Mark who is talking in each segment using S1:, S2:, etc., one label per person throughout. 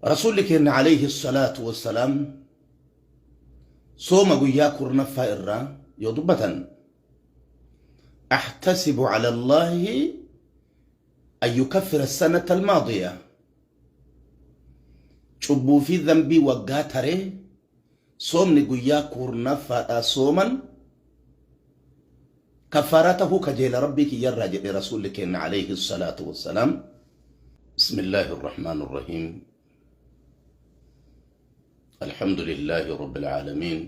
S1: Rasuulli keenya alayhi salaatu wassalaam sooma guyyaa 10ffaa irraa yoo dubbatan ahtasibu ala Allaahi an yukaffira sanata almaadiya cubbuu fi dhanbii waggaa taree soomni guyyaa 10ffaadhaa sooman kaffaaraa tahuu kajeela Rabbii kiyyarraa jedhe Rasuulli keenna alayhi salaatu wassalaam. Bismillaahi Arrahmaani Arrahiim. Alhamdulillaahi Rabbil Aalamiin.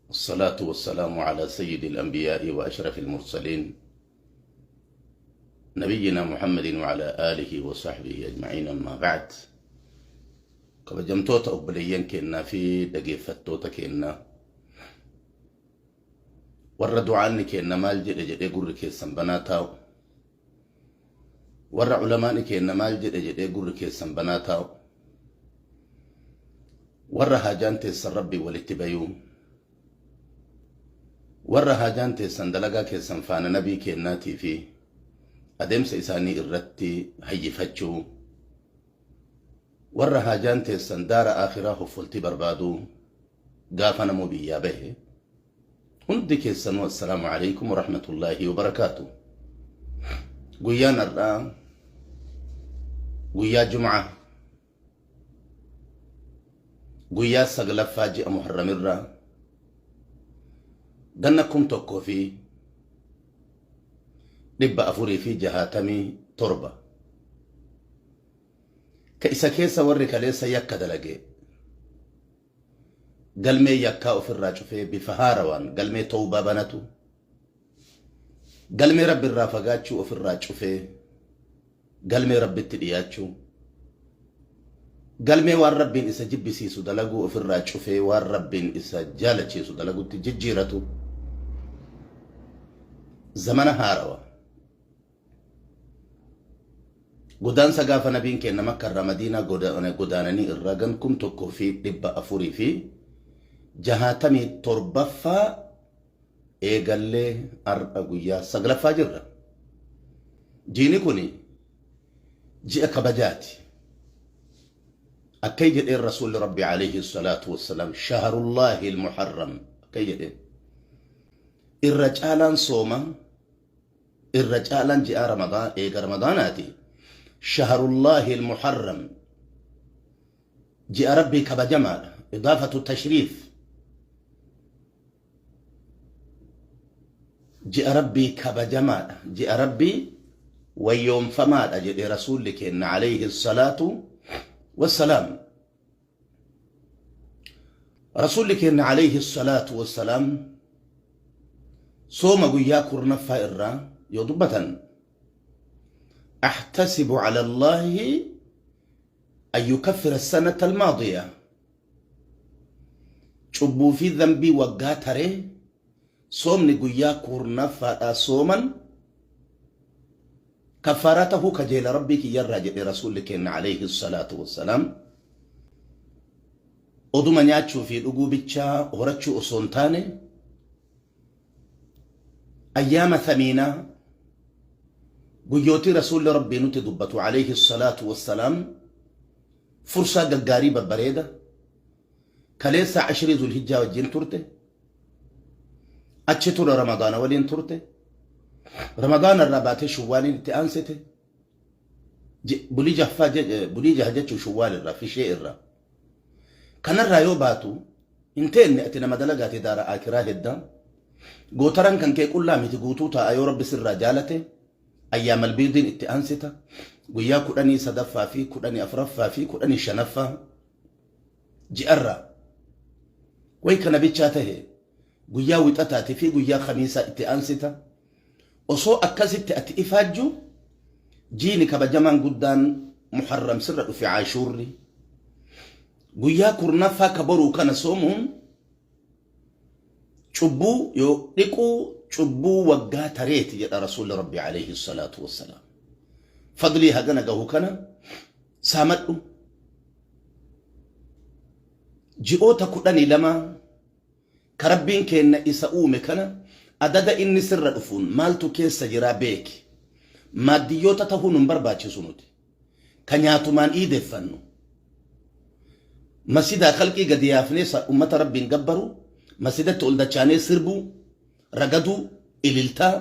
S1: والصلاة والسلام على سيد الأنبياء وأشرف المرسلين نبينا محمد وعلى آله وصحبه أجمعين أما بعد kabajamtoota obboleeyyan keennaa fi dhageeffattoota keennaa warra du'aanni keenna maal jedhe jedhee gurri keessan banaa taa'u warra ulamaani keenna maal jedhe jedhee gurri keessan banaa taa'u warra haajaan teessan rabbii walitti bayuu warra haajaan teessan dalagaa keessan faana nabii keennaatii fi adeemsa isaanii irratti hayyifachuu Warra haajaan teessan daara aakhiraa hoffoltii barbaaduu gaafa namuu biyyaa bahe hundi keessanuu assalaamu alaikum warahmatullaahi wabarakaatu. Guyyaan har'aa guyyaa Jum'aa guyyaa 9ffaa ji'a Muharramirraa ganna 1467 ka isa keessa warri kaleessa yakka dalage galmee yakkaa ofirraa cufee bifa haarawaan galmee tawbaa banatu, galmee Rabbi irraa fagaachuu ofirraa cufee galmee Rabbitti dhiyaachuu, galmee waan Rabbiin isa jibbisiisu dalaguu ofirraa cufee waan Rabbiin isa jaalachiisu dalagutti jijjiiratu zamana haarawa. Godaansa gaafa nabiin keenna Makka irraa Madiinaa godaananii irraa gan 1467ffaa eegallee har'a guyyaa 9ffaa jirra. Jiini kun ji'a kabajaati. Akkay jedheen Rasuulli Rabbi alayhi salaatu wassalaam shaharullaahi almuharram akkay jedheen. Irra caalaan sooma irra caalaan ji'aa ramadaan eega ramadaanaati shaharullaahi almuharram ji'a rabbii kabajamaadha idaafatu tashriif ji'a rabbii kabajamaadha ji'a rabbii wayyoomfamaadha jedhe rasuulli keenna alayhi salaatu wassalaam Rasuulli keenna alayhi salaatu wassalaam sooma guyyaa 10ffaa irraa yoo dubbatan ahtasibu ala Allaahi an yukaffira sanata almaadiya cubbuu fi dhanbii waggaa taree soomni guyyaa 10ffaadhaa sooman kaffaaraa tahuu kajeela Rabbii kiyyarraa jedhe Rasuulli keenna alayhi salaatu wassalaam. Oduma nyaachuu fi dhuguu bichaa horachuu osoo hin taane ayyaama thamiinaa guyyootii Rasuulli Rabbii nutti dubbatu alayhi salaatu wassalaam fursaa gaggaarii babbareeda kaleessa ashrii zulhijjaa wajjin turte achi tura ramadaana waliin turte ramadaana irraa baatee shuwwaaliin itti aansite bulii jaffaa bulii jaha jechuun shuwwaal irraa fishee irraa kanarraa yoo baatu hin teenne ati nama dalagaate daara aakiraa hedda gootaran kan kee qullaa miti guutuu taa'a yoo rabbi sirraa jaalate ayyaamal biidiin itti aansita guyyaa 13ffaa fi 14ffaa fi 15ffaa ji'arraa way kana bichaa tahe guyyaa wixataati fi guyyaa khamiisaa itti aansita osoo akkasitti ati ifaajju jiini kabajamaan guddaan muharram sirra dhufe aashuurri guyyaa 10ffaa ka boruu kana soomuun cubbuu yoo dhiquu cubbuu waggaa tareeti jedha rasuulli rabbi alayhi salaatu wassalaam fadlii hagana gahu kana saamadhu Ji'oota 12 ka Rabbiin keenna isa uume kana adada inni sirra dhufuun maaltu keessa jiraa beeki. Maaddiyyoota tahuun nun barbaachisu nuti. Ka nyaatumaan iideffannu. Masidaa khalqii gadi yaafnee ummata Rabbiin gabbaru, masidatti ol dachaanee sirbuu, ragaduu, ililtaa,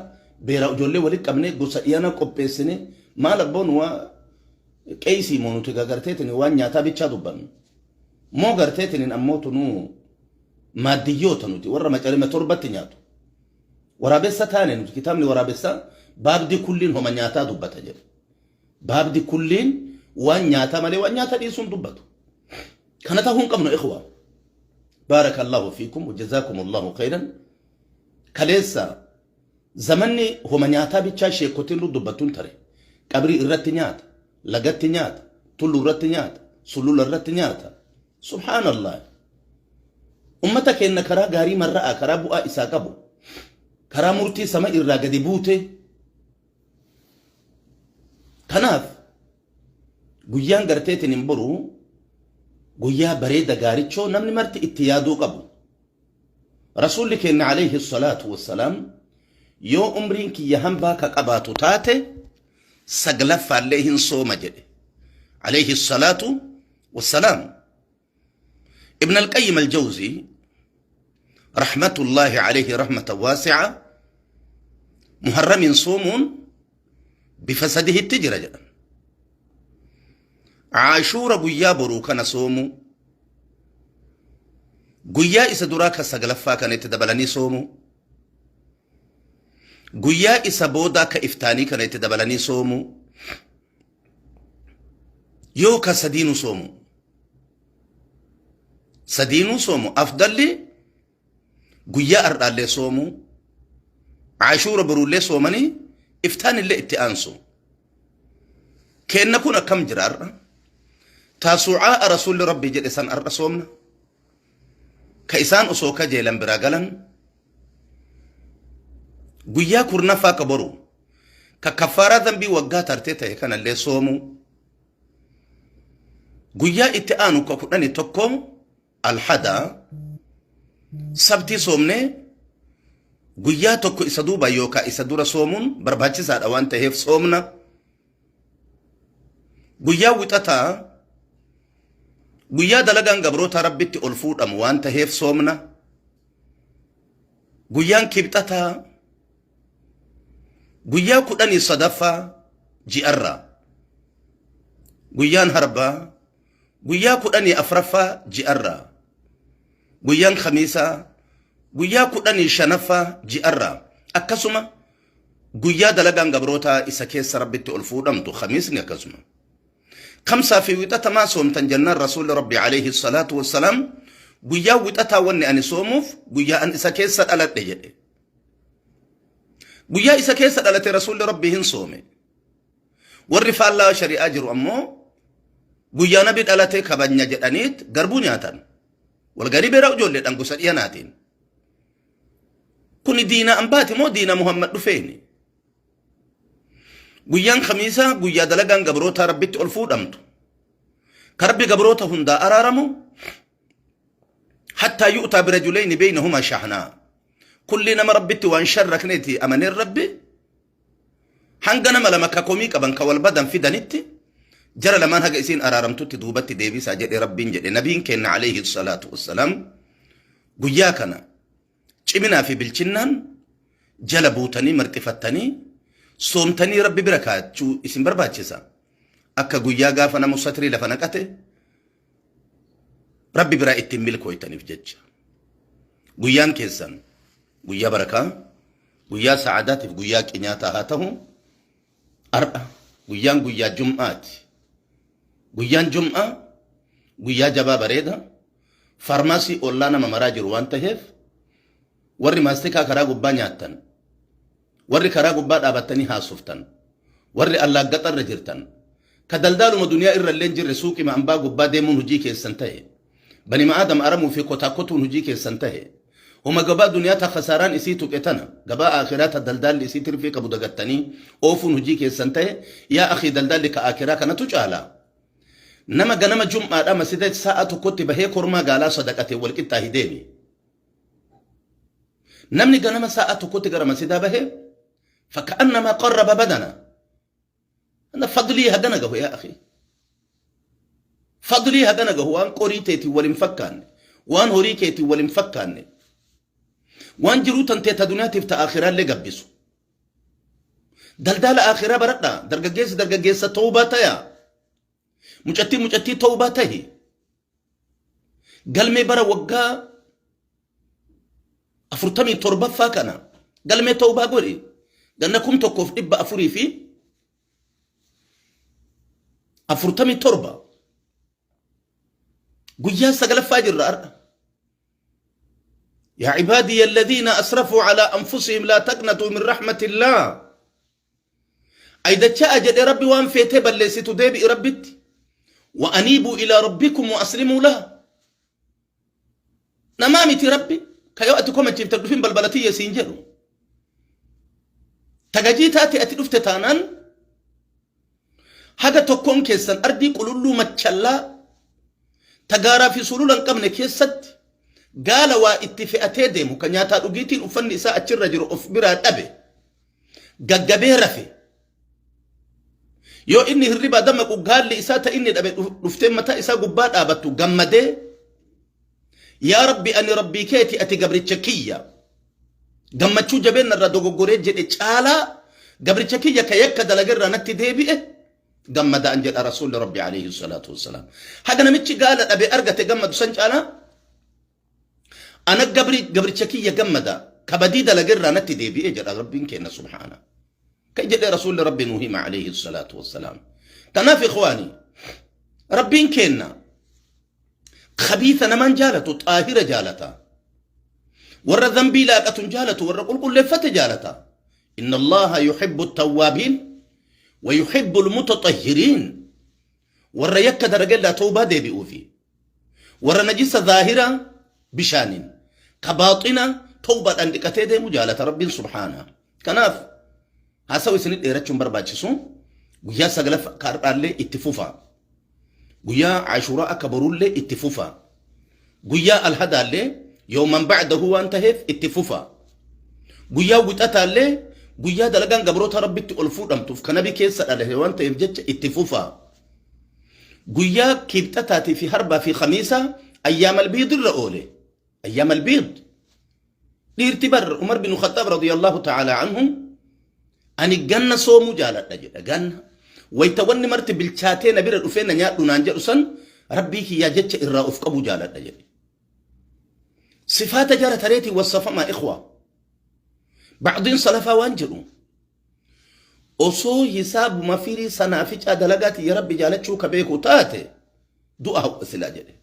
S1: beeraa ijoollee walitti qabnee gosa dhiyana qopheessine maal abboon waa qeysii moo nuti gagarteetiin waan nyaataa bichaa dubbannu. Moo garteetiin ammoo tunuu maaddiyyoota nuti warra macarima torbatti nyaatu. Waraabessa taane nuti kitaabni waraabessaa baabdi kulliin homa nyaataa dubbata jedha. Baabdi kulliin waan nyaataa malee waan nyaata dhiisuun dubbatu. Kana ta'uu hin qabnu ikhwa. Baarakallahu fiikum wajazaakumullahu khayran. Kaleessa zamanni homa nyaataa bichaa sheekotiin nu dubbattuun tare. Qabrii irratti nyaata, lagatti nyaata, tulluu irratti nyaata, sulula irratti nyaata. Subhaanallah. Ummata keenya karaa gaarii marra'a, karaa bu'aa isaa qabu, karaa murtii sama irraa gadi buute. Kanaaf guyyaan garteetiin hin boru guyyaa bareeda gaarichoo namni marti itti yaaduu qabu. Rasuulli keenya alayhi salaatu wassalaam yoo umriin kiyya hambaa ka qabaatu taate saglaffaallee hin sooma jedhe. Alayhi salaatu wassalaam. Ibn al-Qayyim al-Jawzi rahmatullahi alayhi rahmatan waasi'a Muharramiin soomuun bifa sadihitti jira jedhan. Caashuura guyyaa boruu kana soomuu, guyyaa isa duraa kan saglaffaa kana itti dabalanii soomuu, guyyaa isa boodaa ka iftaanii kana itti dabalanii soomuu, yoo ka sadiinuu soomu. Sadiinuu soomu afdalli guyyaa ardhaallee soomuu, Caashuura boruullee soomanii iftaanillee itti aansu. Keenna kun akkam jira har'a? Taasuu'aa rasuulli rabbii jedhe san har'a soomna. Ka isaan osoo kajeelan biraa galan guyyaa kurnaffaa ka boru ka kaffaaraa dambii waggaa tartee ta'e kanallee soomuu. Guyyaa itti aanu ka 11 alhada sabtii soomnee guyyaa tokko isa duuba yookaan isa dura soomuun barbaachisaadha waan ta'eef soomna. Guyyaa wixataa guyyaa dalagaan gabroota rabbitti ol fuudhamu waan ta'eef soomna. Guyyaan kibxataa guyyaa 13ffaa ji'arraa guyyaan harbaa guyyaa 14ffaa ji'arraa guyyaan khamiisaa guyyaa 15ffaa ji'arraa akkasuma guyyaa dalagaan gabrootaa isa keessa rabbitti ol fuudhamtu khamiisni akkasuma. Kamsaa fi wixata maa soomtan jennaan rasuulli rabbi alayhi salaatu wassalaam guyyaa wixataa wanni ani soomuuf guyyaa an isa keessa dhaladhe jedhe. Guyyaa isa keessa dhalate rasuulli rabbi hin soome. Warri faallaa shari'aa jiru ammoo guyyaa nabi dhalate kabanya jedhaniit garbuu nyaatan. Walgarii beeraa ijoolleedhaan gosa dhiyanaatiin. Kuni diina ambaati moo diina Muhammad dhufeeni? Guyyaan khamiisaa guyyaa dalagaan gabrootaa rabbitti ol fuudhamtu. Ka rabbi gabroota hundaa araaramu hattaa yu'taa birajulayni beeynahumaa shahnaa. Kulli nama rabbitti waan sharrakneeti amaneen rabbi hanga nama lama ka komii qaban ka wal badan fidanitti jara lamaan haga isiin araaramtutti duubatti deebisaa jedhe rabbiin jedhe nabiin keenna alayhi salaatu wassalaam guyyaa kana ciminaa fi bilchinnaan jala buutanii marxifattanii soomtanii rabbi bira kaa'achuu isin barbaachisa. Akka guyyaa gaafa namu satrii lafa naqate rabbi biraa ittiin milkooytaniif jecha. Guyyaan keessan guyyaa barakaa, guyyaa sa'aadaatiif guyyaa qinyaataa haa ta'u. Har'a guyyaan guyyaa jum'aati. Guyyaan jum'aa guyyaa jabaa bareeda faarmaasii ollaa nama maraa jiru waan ta'eef warri maastikaa karaa gubbaa nyaattan, warri karaa gubbaa dhaabattanii haasoftan, warri allaaggaxarra jirtan, ka daldaaluma duniyaa irra illee hin jirre suuqii ambaa gubbaa deemuun hojii keessan ta'e, banima aadam aramuu fi kotaa kotuun hojii keessan ta'e, homa gabaa duniyaa ta khasaaraan isii tuqe tana, gabaa aakhiraa ta daldaalli isii tirfii qabu dagattanii oofuun hojii keessan ta'e, yaa akhii daldaalli ka aakhiraa kanatu caala. Nama ganama jum'aadhaa masjida sa'a tokkotti bahee kormaa gaalaa sadaqatee wal qixxaahi deemi. Namni ganama sa'a tokkotti gara masjidaa bahee fakkaannamaa qarraba badana. Fadlii hagana gahu yaa akhii. Fadlii hagana gahu waan qorii teetiin wal hin fakkaanne, waan horii keetiin wal hin fakkaanne, waan jiruu tantee ta duniyaatiif ta aakhiraallee gabbisu. Daldaala aakhiraa baradhaa. Dargaggeessi dargaggeessa tawbaa tayaa. Mucattii mucattii tawbaa tahi. Galmee bara waggaa 47ffaa kana galmee tawbaa godhi. Ganna 1447 guyyaa sagalaffaa jirra har'a. يا عبادي الذين أسرفوا على أنفسهم لا تقنطوا من رحمة الله أيدتشاء جد ربي وان فيته بلسيتو ديبي ربت وأنيبوا إلى ربكم وأسلموا له نمامتي ربي كيو أتكم أجيب تدفين بلبلتي يسينجرو tagajii taate ati dhufte taanaan haga tokkoon keessan ardii qululluu machallaa ta gaaraa fi sulula hin qabne keessatti gaala waa itti fe'atee deemu ka nyaataa dhugiitiin uffanni isaa achirra jiru of biraa dhabe gaggabee rafe yoo inni hirribaa dammaqu gaalli isaa ta inni dhabe dhuftee mataa isaa gubbaa dhaabattu gammadee yaa rabbi ani rabbii keeti ati gabricha kiyya gammachuu jabeenna irraa dogoggoree jedhe caalaa gabricha kiyya ka yakka dalagerraa natti deebi'e gammada an jedha rasuulli rabbi alayhi salaatu wassalaam. Haga namichi gaala dhabe argate gammadu san caalaa ana gabri gabricha kiyya gammada ka badii dalagerraa natti deebi'e jedha rabbiin kenna subhaana. Kan jedhe rasuulli rabbi nuu hima alayhi salaatu wassalaam. Kanaaf ikhwaani rabbiin kenna khabiisa namaan jaalatu xaahira jaalata. Warra zambii laaqatun jaalatu warra qulqulleeffate jaalata. Inna Allaha yuhibbu tawwaabiin wa yuhibbu almutatahhiriin. Warra yakka dalagellaa tawbaa deebi'uufi warra najisa zaahira bishaaniin ka baaxina tawbaadhaan dhiqatee deemu jaalata rabbiin subhaana. Kanaaf haasawa isinit dheerachuun barbaachisu guyyaa sagalaffa ka har'aallee itti fufa. Guyyaa Ashuuraa akka boruullee itti fufa. Guyyaa Alhadaallee yooman ba'dahu waan taheef itti fufa. Guyyaa Wixataallee guyyaa dalagaan gabroota Rabbitti ol fuudhamtuuf ka nabi keessa dhalate waan ta'eef jecha itti fufa. Guyyaa Kibxataatii fi Harbaa fi Khamiisaa ayyaamal biidirra oole. Ayyaamal biid. Dhiirti bar Umar bin Khaxxaab radiyallahu ta'ala anhu ani ganna soomuu jaaladha jedha ganna. Wayta wanni marti bilchaatee na bira dhufee na nyaadhu naan jedhu san rabbii kiyyaa jecha irraa of qabuu jaaladha jedhe. Sifaata jara tareetiin wassafamaa ikhwa. Bacdiin salafaa waan jedhu osoo hisaabuma firii sanaaficaa dalagaa tiyya rabbi jaalachuu ka beeku taate du'a hawwa silaa jedhe.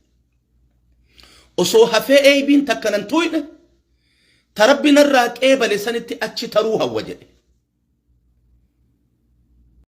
S1: Osoo hafee eeybiin takka nan tuuyne ta rabbi narraa qeebale sanitti achi taruu hawwa jedhe.